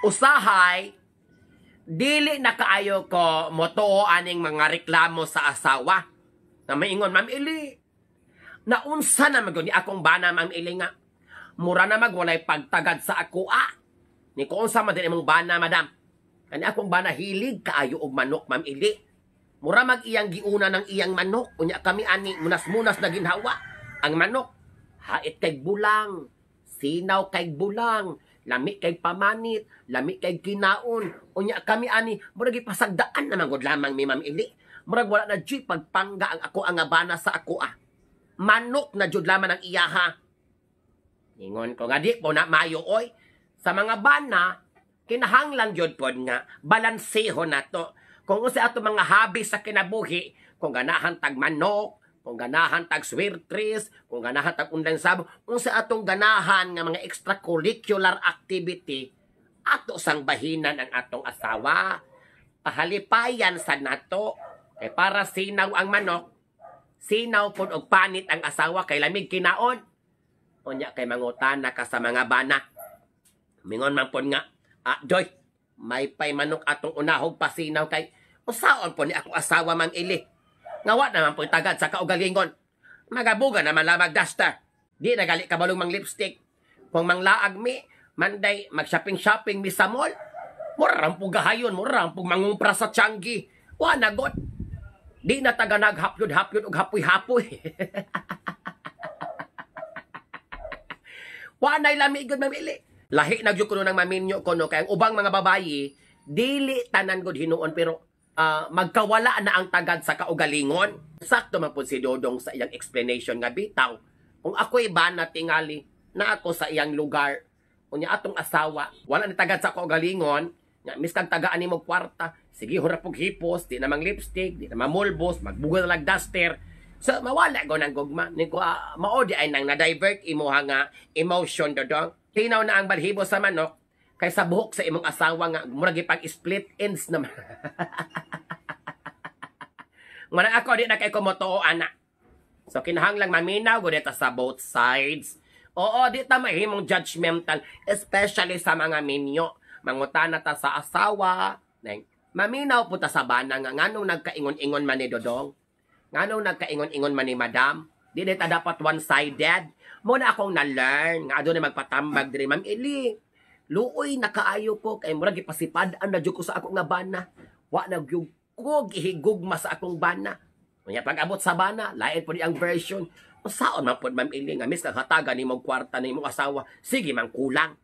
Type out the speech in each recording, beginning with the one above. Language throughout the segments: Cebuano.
Usahay, dili na kaayo ko motuo aning mga reklamo sa asawa. Na maingon, "Ma'am Ili, naunsa na magod ni akong bana, Ma'am Ili, nga mura na magwalay pagtagad sa ako ah." Ni ko, "Unsa man din imong bana, madam?" "Kani akong bana hilig kaayo og manok, Ma'am Ili. Mura mag iyang giuna ng iyang manok. Unya kami ani munas-munas na ginhawa. Ang manok, hait kay bulang, sinaw kay bulang, lami kay pamanit, lami kay kinaon. Unya kami ani murag gipasagdaan naman gud lamang mi, Ma'am Ili. Murag wala na jud pagpangga ang ako ang bana sa ako ah. Manok na jud lamang ang iyaha." Ingon ko nga di po na mayo oy. Sa mga bana, kinahanglan jud pod nga balanseho nato. Kung unsa ato mga hobby sa kinabuhi, kung ganahan tag manok, kung ganahan tag swertres, kung ganahan tag online sab, unsa atong ganahan nga mga extracurricular activity, ato sang bahinan ang atong asawa. Pahalipayan sa nato. Kay para sinaw ang manok, sinaw pod og panit ang asawa kay lamig kinaon. Unya kay mangutana ka sa mga bana. Mingon man pod nga, "Ah, Doy, may pay manok atong unahog pasinaw kay usaon po ni akong asawa, Ma'am Ili. Nga wa naman po tagad sa kaugalingon. Magabuga naman lamag duster. Di nagali kabalong mang lipstick. Kung manglaag mi, manday mag-shopping-shopping mi sa mall. Mura rang pugahayon, mura rang pug mangumpra sa Changi. Wa na god. Di na taga naghapyod-hapyod og hapoy-hapoy. Wa na'y lami gud, Ma'am Ili." Lahi na gyud kuno nang maminyo kuno kay ang ubang mga babayi dili tanan gud hinuon pero magkawala na ang tagad sa kaugalingon. Sakto man pud si Dodong sa iyang explanation nga bitaw. Kung ako'y bana tingali na ako sa iyang lugar, unya atong asawa wala ni tagad sa kaugalingon, nga miskag tagaan nimo kwarta, sige hura pug hipos, di na mang lipstick, di na mamulbos, magbuga na lag duster. So mawala go ng gugma ni ko mao di ay nang na-divert imuha nga emotion, Dodong. Tinaw na ang balhibo sa manok kaysa buhok sa imong asawa nga murag ipang split ends naman. Muna ako di na kay kumotoo ana. So kinahanglang maminaw gud ta sa both sides. Oo, di ta mahimong judgmental, especially sa mga minyo. Mangutana ta sa asawa, neng maminaw po ta sa bana nga nganong nagkaingon-ingon man ni Dodong. Nganong nagkaingon-ingon man ni Madam. Di ta dapat one-sided. Muna akong na-learn nga adunay magpatambag diri, "Ma'am Ili. Luoy na kaayo ko kay murag gipasipad-an na jud ko sa akong nga bana. Wa na gyud ko gihigugma sa akong bana." Unya pag-abot sa bana, lain po di ang version. "Unsaon man pod, Ma'am Ili, nga miskag hatagan nimo kwarta nimo asawa, sige man kulang.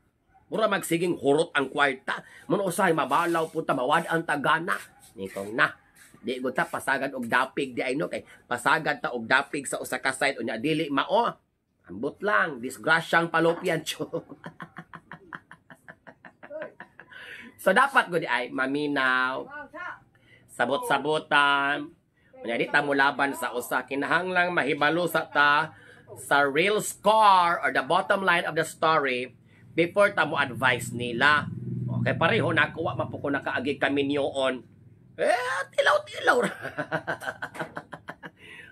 Mura magsiging hurot ang kwarta. Muna usahay mabalaw po ta mawad ang tagana." Nikong na. Di gud ta pasagad og dapig di ay no kay pasagad ta og dapig sa usa ka side unya dili mao. Ambot lang, disgrasyang palopyan cho. So dapat gud ay maminaw, sabot-sabotan. Unya di ta molaban sa usa, kinahanglang mahibalo sa ta sa real score or the bottom line of the story before ta mo advice nila. Okay, pareho na ako, wa man po ko nakaagi kami niyoon. Eh, tilaw-tilaw ra.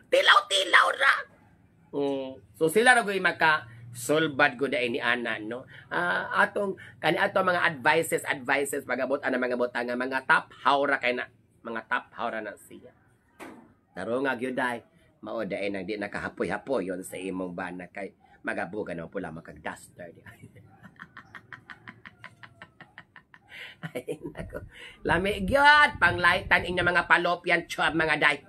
Tilaw-tilaw ra. So sila ra gyud maka sulbad gud ni ana no. Atong kani ato mga advices advices pagabot ana mga butang nga mga top hawra kay na mga top hawra na siya. Taro nga gyud ay mao daay nang di nakahapoy-hapoy yon sa imong bana kay magabuga na pula makag duster di. Ay nako. Lami gyud panglaitan inyo mga palopyan chub mga day.